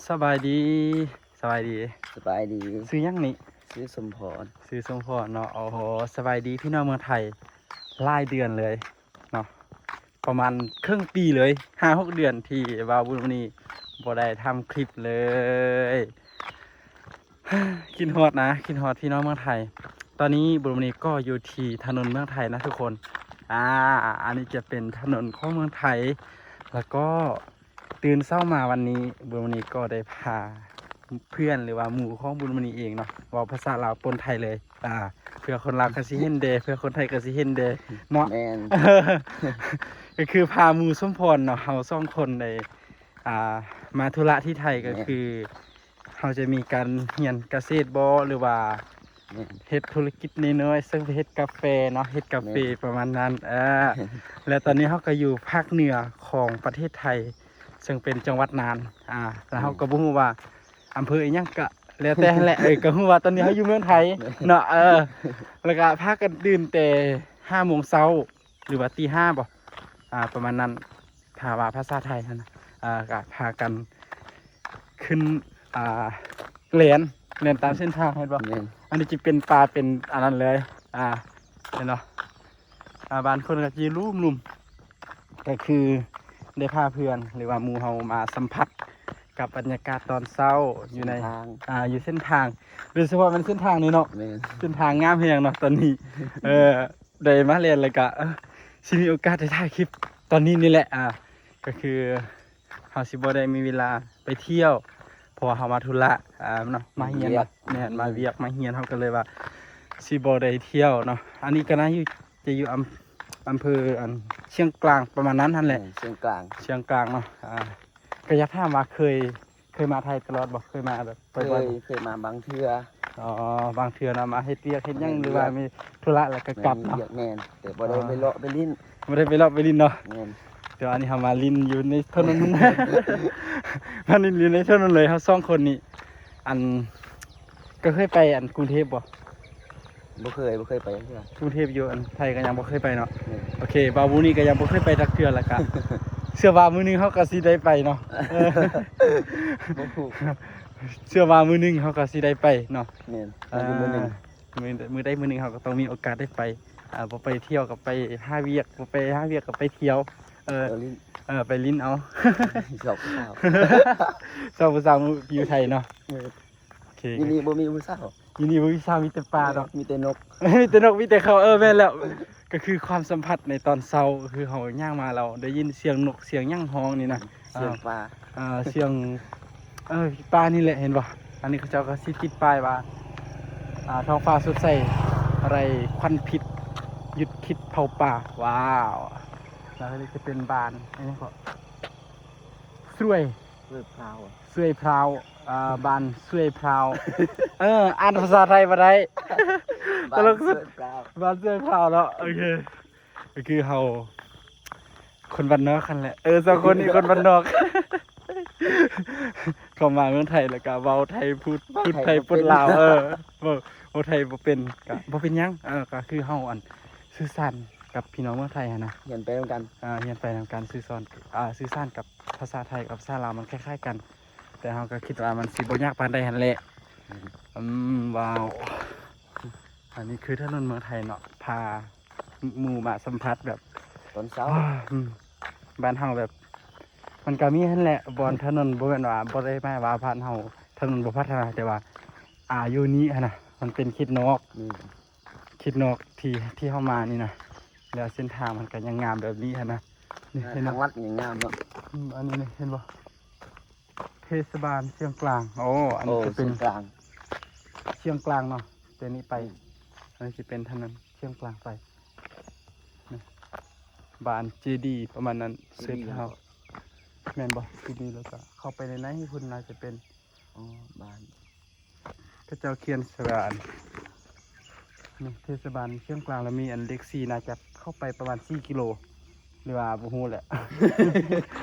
ສະບາຍດີ ສະບາຍດີ ສະບາຍດີ. ຊື່ຫຍັງນີ້? ຊື່ສົມພອນ. ຊື່ສົມພອນເນາະ. ໂອ້ໂຫ ສະບາຍດີພີ່ນ້ອງເມືອງໄທ ຫຼາຍເດືອນເລີຍເນາະ ປະມານເຄິ່ງປີເລີຍ ຫ້າຫົກເດືອນທີ່ວ່າບຸນມະນີບໍ່ໄດ້ທຳຄລິບເລີຍ. ຄິດຮອດນະ ຄິດຮອດພີ່ນ້ອງເມືອງໄທ. ຕອນນີ້ບຸນມະນີກໍຢູ່ທີ່ຖະໜົນເມືອງໄທນະທຸກຄົນ. ອາ ອັນນີ້ຈະເປັນຖະໜົນຂອງເມືອງໄທ ແລ້ວກໍຕື່ນເຊົ້າມາວັນນີ້ ບຸນມະນີກໍໄດ້ພາເພື່ອນ ຫຼືວ່າໝູ່ຂອງບຸນມະນີເອງເນາະ ເວົ້າພາສາລາວປົນໄທເລີຍ. ອາ ເພື່ອຄົນລາວກໍຊິເຫັນແດ່ ເພື່ອຄົນໄທກໍຊິເຫັນແດ່ເນາະ. ແມ່ນ ກໍຄືພາໝູ່ສົມພອນເນາະ ເຮົາສອງຄົນໄດ້ ອ່າ ມາທຸລະທີ່ໄທ ແມ່ນ ກໍຄືເຮົາຈະມີການຮຽນກະເສດບໍ ຫຼືວ່າ ແມ່ນ ເຮັດທຸລະກິດນ້ອຍໆ ເຊິ່ງເຮັດກາເຟເນາະ ເຮັດກາເຟ ແມ່ນ ປະມານນັ້ນ. ເອີ ແລະຕອນນີ້ເຮົາກໍຢູ່ພາກເໜືອຂອງປະເທດໄທ ເຊິ່ງເປັນຈັງຫວັດນານ. ອ່າ ແລ້ວເຮົາ ແມ່ນ ກໍບໍ່ຮູ້ວ່າອຳເພີອີ່ຫຍັງ ກໍແລ້ວແຕ່ຫັ້ນແຫຼະ. ເອີ ກໍຮູ້ວ່າຕອນນີ້ເຮົາຢູ່ເມືອງໄທ ແມ່ນ ເນາະ. ເອີ ແລ້ວກໍພາກັນຕື່ນແຕ່ຫ້າໂມງເຊົ້າ ຫຼືວ່າຕີຫ້າບໍ ອ່າ ປະມານນັ້ນ ຖ້າວ່າພາສາໄທຫັ້ນນະ. ອ່າ ກະພາກັນຂຶ້ນ ອ່າ ແລ່ນ ແລ່ນຕາມເສັ້ນທາງ ເຫັນບໍ່? ແມ່ນ ອັນນີ້ຈະເປັນປ່າ ເປັນອັນນັ້ນເລີຍ. ອ່າ ເຫັນບໍ່? ອ່າ ບ້ານຄົນກໍຈະລຸ່ມໆ ກໍຄືໄດ້ພາເພື່ອນ ຫຼືວ່າໝູ່ເຮົາມາສຳຜັດກັບບັນຍາກາດຕອນເຊົ້າຢູ່ໃນ ເສັ້ນທາງ ອ່າ ຢູ່ເສັ້ນທາງ ໂດຍສະເພາະແມ່ນເສັ້ນທາງນີ້ເນາະ. ແມ່ນ ເສັ້ນທາງງາມແຮງເນາະຕອນນີ້. ເອີ ໄດ້ມາແລ່ນແລ້ວກະ ເອີ ຊິມີໂອກາດໄດ້ຖ່າຍຄລິບຕອນນີ້ນີ້ແຫຼະ. ອ່າ ກໍຄືເຮົາຊິບໍ່ໄດ້ມີເວລາໄປທ່ຽວ ເພາະວ່າເຮົາມາທຸລະ ອ່າ ເນາະ ມາຮຽນ ມາວຽກ ແມ່ນ ມາວຽກມາຮຽນ ເຮົາກໍເລີຍວ່າຊິບໍ່ໄດ້ທ່ຽວເນາະ. ອັນນີ້ກໍໜ້າຢູ່ ຈະຢູ່ອຳ ອຳເພີ ອັນ ຊຽງກລາງ ປະມານນັ້ນຫັ້ນແຫຼະ. ແມ່ນ ຊຽງກລາງ ຊຽງກລາງເນາະ. ອ່າ ກໍຢາກຖາມວ່າເຄີຍ ເຄີຍມາໄທຕະຫຼອດບໍ່? ເຄີຍມາແບບ ເຄີຍ ເຄີຍມາບາງເທື່ອ. ອໍ ບາງເທື່ອນະ ມາເຮັດວຽກເຮັດຫຍັງ ແມ່ນ ຫຼືວ່າ ວຽກ ມີທຸລະແລ້ວກໍກັບເນາະ. ແມ່ນ ແຕ່ບໍ່ໄດ້ໄປເລາະໄປຫຼິ້ນ ບໍ່ໄດ້ໄປເລາະໄປຫຼິ້ນເນາະ. ແມ່ນ ແຕ່ວ່າອັນນີ້ເຮົາມາຫຼິ້ນຢູ່ໃນຖະໜົນ ມາຫຼິ້ນຢູ່ໃນຖະໜົນເລີຍ ເຮົາສອງຄົນນີ້. ອັນ ກໍເຄີຍໄປ ອັນ ກຸງເທບບໍ່? ບໍ່ເຄີຍ ບໍ່ເຄີຍໄປຈັກເທື່ອ. ກຸງເທບຢູ່ອັນໄທກໍຍັງບໍ່ເຄີຍໄປເນາະ. ແມ່ນ ໂອເຄ ບ່າວບຸນນີ້ກໍຍັງບໍ່ເຄີຍໄປຈັກເທື່ອ ແລ້ວກະເຊື່ອວ່າມື້ໜຶ່ງເຮົາກໍຊິໄດ້ໄປເນາະ. ເອີ ບໍ່ຮູ້ ເຊື່ອວ່າມື້ໜຶ່ງເຮົາກໍຊິໄດ້ໄປເນາະ. ແມ່ນ ເອີ ມື້ໜຶ່ງ ມື້ ມື້ໃດມື້ໜຶ່ງເຮົາກໍຕ້ອງມີໂອກາດໄດ້ໄປ. ອ່າ ບໍ່ໄປທ່ຽວກໍໄປຫາວຽກ ບໍ່ໄປຫາວຽກກໍໄປທ່ຽວ. ເອີ ໄປຫຼິ້ນ ເອີ ໄປຫຼິ້ນເອົາ ຊອບຜູ້ສາວ ຊອບຜູ້ສາວຢູ່ໄທເນາະ. ເອີ ໂອເຄ ຢູ່ນີ້ບໍ່ມີຜູ້ສາວ ຢູ່ນີ້ບໍ່ມີສາວ ມີແຕ່ປ່າດອກ ມີແຕ່ນົກ ມີແຕ່ນົກ ມີແຕ່ເຂົາ. ເອີ ແມ່ນແລ້ວ ກໍຄືຄວາມສຳຜັດໃນຕອນເຊົ້າ ຄືເຮົາຍ່າງມາແລ້ວໄດ້ຍິນສຽງນົກສຽງຫຍັງຮ້ອງນີ້ນະ. ສຽງປາ ອ່າ ສຽງ ເອີ ປ່ານີ້ແຫຼະ ເຫັນບໍ່? ອັນນີ້ເຂົາເຈົ້າກໍຊິຕິດປ້າຍວ່າ ອ່າ ທ້ອງຟ້າສົດໃສ ໄຮ້ຄວັນພິດ ຢຸດຄິດເຜົາປ່າ. ວ້າວ ແລ້ວນີ້ຈະເປັນບ້ານ ອັນນີ້ກໍ ສວຍ ສວຍພຣາວ ສວຍພຣາວ ອ່າ ບ້ານສວຍພຣາວ. ເອີ ອ່ານພາສາໄທບໍ່ໄດ້ ຕະຫຼົກສຸດ ບ້ານສວຍພຣາວ ບ້ານສວຍພຣາວເນາະ. ໂອເຄ ກໍຄືເຮົາຄົນບ້ານນອກຫັ້ນແຫຼະ. ເອີ ສອງຄົນນີ້ຄົນບ້ານນອກ ເຂົ້າມາເມືອງໄທແລ້ວກໍເວົ້າໄທ ພູດ ເວົ້າໄທ ພູດໄທ ບໍ່ເປັນ ປົນລາວ. ເອີ ເວົ້າ ເວົ້າໄທບໍ່ເປັນ ກໍບໍ່ເປັນຫຍັງ. ເອີ ກໍຄືເຮົາ ອັນ ສື່ສານກັບພີ່ນ້ອງເມືອງໄທຫັ້ນນະ ຮຽນໄປນຳກັນ ອ່າ ຮຽນໄປນຳກັນ ສື່ສອນ ອ່າ ສື່ສານກັບພາສາໄທກັບພາສາລາວມັນຄ້າຍໆກັນ ແຕ່ເຮົາກໍຄິດວ່າມັນຊິບໍ່ຍາກປານໃດຫັ້ນແຫຼະ. ອືມ ອືມ ວ້າວ ອັນນີ້ຄືຖະໜົນເມືອງໄທເນາະ ພາໝູ່ມາສຳຜັດແບບຕອນເຊົ້າ. ອືມ ບ້ານເຮົາແບບ ມັນກໍມີຫັ້ນແຫຼະ ບ່ອນຖະໜົນ ບໍ່ແມ່ນວ່າ ບໍ່ໄດ້ໝາຍວ່າບ້ານເຮົາຖະໜົນບໍ່ພັດທະນາ ແຕ່ວ່າ ອ່າ ຢູ່ນີ້ຫັ້ນນະ ມັນເປັນເຂດນອກ ເຂດນອກທີ່ ທີ່ເຮົາມານີ້ນະ ແລ້ວເສັ້ນທາງມັນກໍຍັງງາມແບບນີ້ຫັ້ນນະ. ນີ້ ເຫັນບໍ່? ທາງລັດຍັງງາມເນາະ. ອືມ ອັນນີ້ນີ້ ເຫັນບໍ່? ເທດສະບານຊຽງກລາງ. ໂອ້ ອັນນີ້ຈະເປັນຊຽງກລາງ ຊຽງກລາງເນາະ ແຕ່ນີ້ໄປ ອືມ ອັນນີ້ຈະເປັນຖະໜົນຊຽງກລາງໄປ. ນີ້ ບ້ານເຈດີປະມານນັ້ນ ເຊີດເຮົາ ແມ່ນບໍ່? ເຈດີ ແລ້ວກໍເຂົ້າໄປໃນໃນພຸ້ນໜ້າຈະເປັນ ອໍ ບ້ານ ເຂົາເຈົ້າຂຽນໃສ່ວ່າ ອັນນີ້ເທດສະບານຊຽງກລາງ ແລ້ວມີອັນເລກສີ່ ໜ້າຈະເຂົ້າໄປປະມານສີ່ກິໂລ ຫຼືວ່າບໍ່ຮູ້ແຫຼະ.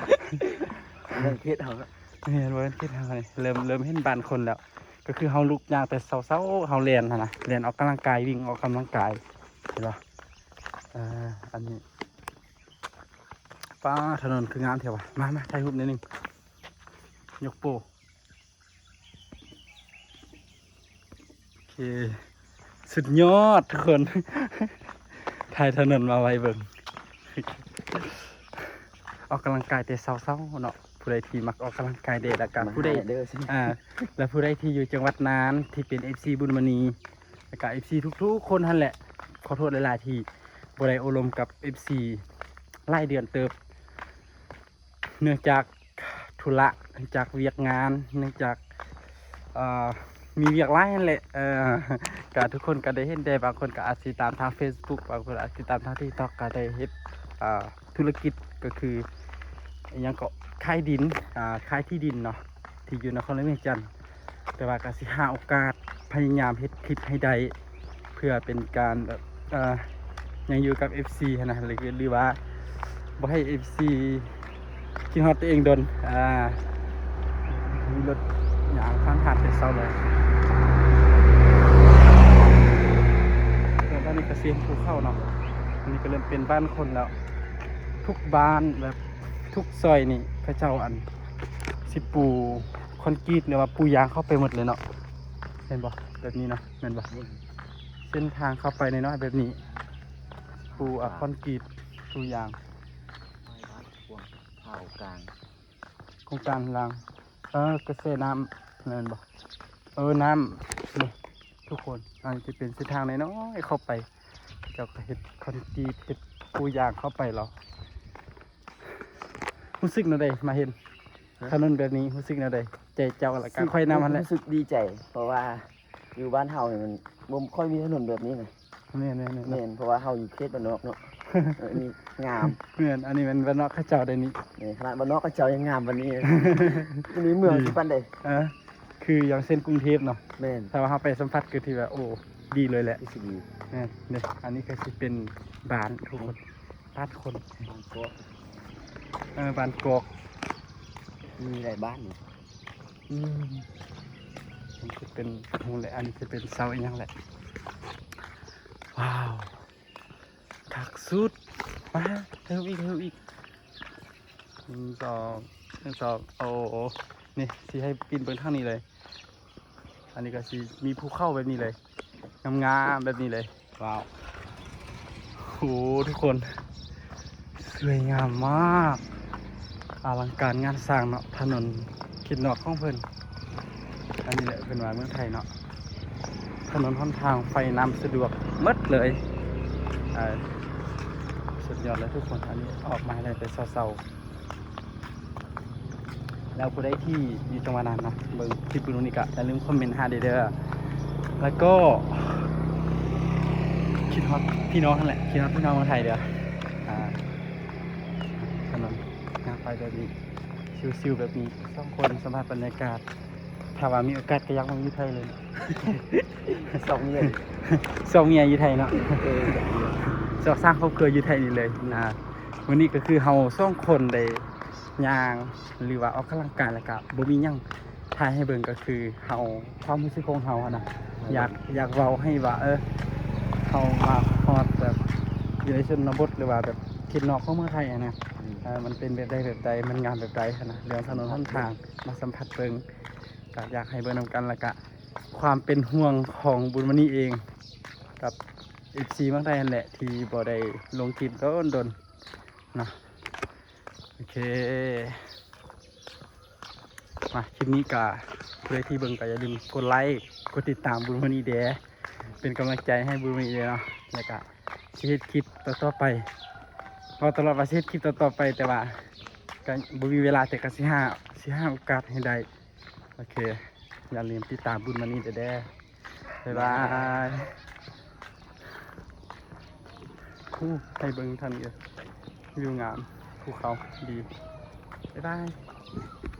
ເລື່ອງເຂດເຮົາເນາະ ແມ່ນ ບໍ່ແມ່ນເຂດເຮົານີ້ ເລີ່ມ ເລີ່ມເຫັນບ້ານຄົນແລ້ວ. ກໍຄືເຮົາລຸກຍ່າງແຕ່ເຊົ້າໆ ເຮົາແລ່ນຫັ້ນນະ ແລ່ນອອກກຳລັງກາຍ ວິ່ງອອກກຳລັງກາຍ ເຫັນບໍ່? ເອີ ອັນນີ້ ປ້າ ຖະໜົນຄືງາມແທ້ວະ. ມາ ມາ ຖ່າຍຮູບໜ້ອຍໜຶ່ງ ຍົກໂປ. ເອີ ສຸດຍອດທຸກຄົນ ຖ່າຍຖະໜົນມາໄວ້ເບິ່ງ ອອກກຳລັງກາຍແຕ່ເຊົ້າໆເນາະ. ຜູ້ໃດທີ່ມັກອອກກຳລັງກາຍແດ່ ແລ້ວກະຜູ້ໃດ ອ່າ ແລະຜູ້ໃດທີ່ຢູ່ຈັງຫວັດນານ ທີ່ເປັນເອັຟຊີບຸນມະນີ ແລ້ວກະເອັຟຊີທຸກໆຄົນຫັ້ນແຫຼະ. ຂໍໂທດຫຼາຍໆທີ່ບໍ່ໄດ້ໂອ້ລົມກັບເອັຟຊີຫຼາຍເດືອນເຕີບ ເນື່ອງຈາກທຸລະ ເນື່ອງຈາກວຽກງານ ເນື່ອງຈາກ ເອີ ມີວຽກຫຼາຍຫັ້ນແຫຼະ. ເອີ ກະທຸກຄົນກະໄດ້ເຫັນແດ່ ບາງຄົນກະອາດຕິດຕາມທາງເຟສບຸກ ບາງຄົນອາດຕິດຕາມທາງຕິກຕັອກ ກະໄດ້ເຮັດ ອ່າ ທຸລະກິດ ກໍຄື ອີຫຍັງເກາະ ຂາຍດິນ ອ່າ ຂາຍທີ່ດິນເນາະ ທີ່ຢູ່ນະຄອນຫຼວງວຽງຈັນ. ແຕ່ວ່າກໍຊິຫາໂອກາດ ພະຍາຍາມເຮັດຄລິບໃຫ້ໄດ້ ເພື່ອເປັນການແບບ ເອີ ຍັງຢູ່ກັບເອັຟຊີຫັ້ນນະ ຫຼື ຫຼືວ່າບໍ່ໃຫ້ເອັຟຊີຄິດຮອດຕົວເອງດົນ. ອ່າ ມີລົດຍ່າງຜ່ານໆແຕ່ເຊົ້າເລີຍ. ແລ້ວຕອນນີ້ກໍຊິເຫັນພູເຂົາເນາະ ອັນນີ້ກໍເລີ່ມເປັນບ້ານຄົນແລ້ວ. ທຸກບ້ານແບບ ທຸກຊອຍນີ້ເຂົາເຈົ້າ ອັນ ຊິປູຄອນກຣີດ ຫຼືວ່າປູຢາງເຂົ້າໄປໝົດເລີຍເນາະ ແມ່ນບໍ່? ແບບນີ້ເນາະ ແມ່ນບໍ່? ເສັ້ນທາງເຂົ້າໄປນ້ອຍໆແບບນີ້ ປູ ອ່າ ຄອນກຣີດ ປູຢາງ ໂຄງການລາງ ເອີ ກະແສນ້ຳ ແມ່ນບໍ່? ເອີ ນ້ຳນີ້ ທຸກຄົນ ອັນນີ້ຈະເປັນເສັ້ນທາງນ້ອຍໆເຂົ້າໄປ ເຂົາເຈົ້າກໍເຮັດຄອນກຣີດ ເຮັດປູຢາງເຂົ້າໄປແລ້ວ. ຮູ້ສຶກແນວໃດມາເຫັນ ຮະ ຖະໜົນແບບນີ້? ຮູ້ສຶກແນວໃດ? ໃຈເຈົ້າ ແລ້ວກໍຂ້ອຍນຳຫັ້ນແຫຼະ. ຮູ້ສຶກດີໃຈ ເພາະວ່າຢູ່ບ້ານເຮົານີ້ມັນບໍ່ຄ່ອຍມີຖະໜົນແບບນີ້ນະ. ແມ່ນໆໆ ແມ່ນ ເພາະວ່າເຮົາຢູ່ເຂດບ້ານນອກເນາະ. ເອີ ອັນນີ້ງາມ. ແມ່ນ ອັນນີ້ແມ່ນບ້ານນອກເຂົາເຈົ້າເດ້ນີ້. ນີ້ຂະໜາດບ້ານນອກເຂົາເຈົ້າຍັງງາມປານນີ້ ອັນນີ້ເມືອງຊິປານໃດ? ເອີ ຄືຢ່າງເຊັ່ນກຸງເທບເນາະ. ແມ່ນ ຖ້າວ່າເຮົາໄປສຳຜັດກໍຖືວ່າ ໂອ້ ດີເລີຍແຫຼະ. ຄືຊິດີ. ແມ່ນ ນີ້ ອັນນີ້ກໍຊິເປັນບ້ານທຸກຄົນ ບ້ານຄົນ ບ້ານກອກ ເອີ ບ້ານກອກ ມີຫຼາຍບ້ານຢູ່. ອືມ ມັນຊິເປັນ ຮູ້ແຫຼະ ອັນນີ້ຊິເປັນເສົາອີ່ຫຍັງແຫຼະ. ວ້າວ ຄັກສຸດ. ມາ ຖ່າຍຮູບອີກ ຖ່າຍຮູບອີກ. ໜຶ່ງ ສອງ ໜຶ່ງ ສອງ ໂອ້ ນີ້ຊິໃຫ້ປິ່ນເບິ່ງທາງນີ້ເລີຍ. ອັນນີ້ກໍຊິມີພູເຂົາແບບນີ້ເລີຍ ງາມໆແບບນີ້ເລີຍ. ວ້າວ ໂອ້ ທຸກຄົນ ສວຍງາມມາກ ອະລັງການງານສ້າງເນາະ ຖະໜົນເຂດນອກຂອງເພິ່ນ. ອັນນີ້ແຫຼະເພິ່ນວ່າເມືອງໄທເນາະ ຖະໜົນຫົນທາງ ໄຟນ້ຳສະດວກໝົດເລີຍ. ເອີ ສຸດຍອດເລີຍທຸກຄົນ. ອັນນີ້ອອກມາແລ້ວແຕ່ເຊົ້າໆ ແລ້ວຜູ້ໃດທີ່ຢູ່ຈັງຫວັດນັ້ນເນາະ ເບິ່ງຄລິບວິດີໂອນີ້ກໍຢ່າລືມຄອມເມັນຫາເດີ ແລ້ວກໍຄິດຮອດພີ່ນ້ອງຫັ້ນແຫຼະ ຄິດຮອດພີ່ນ້ອງເມືອງໄທເດີ. ອ່າ ຖະໜົນຍ່າງໄປແບບນີ້ ຊິວໆແບບນີ້ ສອງຄົນສຳຜັດບັນຍາກາດ. ຖ້າວ່າມີໂອກາດກໍຢາກມາຢູ່ໄທເລີຍ ສອງເມຍ ສອງເມຍຢູ່ໄທເນາະ. ເອີ ສອງ ສ້າງຄອບຄົວຢູ່ໄທນີ້ເລີຍ. ອ່າ ມື້ນີ້ກໍຄືເຮົາສອງຄົນໄດ້ຍ່າງ ຫຼືວ່າອອກກຳລັງກາຍ ແລ້ວກະບໍ່ມີຫຍັງຖ່າຍໃຫ້ເບິ່ງ ກໍຄືເຮົາ ຄວາມຮູ້ສຶກຂອງເຮົາຫັ້ນນະ ຢາກ ຢາກເວົ້າໃຫ້ວ່າ ເອີ ເຮົາມາຮອດແບບຢູ່ໃນຊົນນະບົດ ຫຼືວ່າແບບເຂດນອກຂອງເມືອງໄທຫັ້ນນະ. ອືມ ເອີ ມັນເປັນແບບໃດແບບໃດ ມັນງາມແບບໃດຫັ້ນນະ ເລື່ອງຖະໜົນຫົນທາງ ມາສຳຜັດເບິ່ງ ກໍຢາກໃຫ້ເບິ່ງນຳກັນ ແລ້ວກະຄວາມເປັນຫ່ວງຂອງບຸນມະນີເອງ ກັບເອັຟຊີເມືອງໄທຫັ້ນແຫຼະ ທີ່ບໍ່ໄດ້ລົງຄລິບດົນໆ ເນາະ. ໂອເຄ ມາ ຄລິບນີ້ກະ ຜູ້ໃດທີ່ເບິ່ງກະຢ່າລືມກົດໄລ ກົດຕິດຕາມບຸນມະນີແດ່ ເປັນກຳລັງໃຈໃຫ້ບຸນມະນີແດ່ເນາະ. ແລ້ວກະຊິເຮັດຄລິບຕໍ່ໆໄປ ເວົ້າຕະຫຼອດວ່າຊິເຮັດຄລິບຕໍ່ໆໄປ ແຕ່ວ່າກະບໍ່ມີເວລາ ແຕ່ກະຊິຫາ ຊິຫາໂອກາດໃຫ້ໄດ້. ໂອເຄ ຢ່າລືມຕິດຕາມບຸນມະນີແດ່. ບາຍບາຍ. ໂອ້ ໃຫ້ເບິ່ງທາງນີ້ເດີ ວິວງາມ ພູເຂົາດີ. ບາຍບາຍ.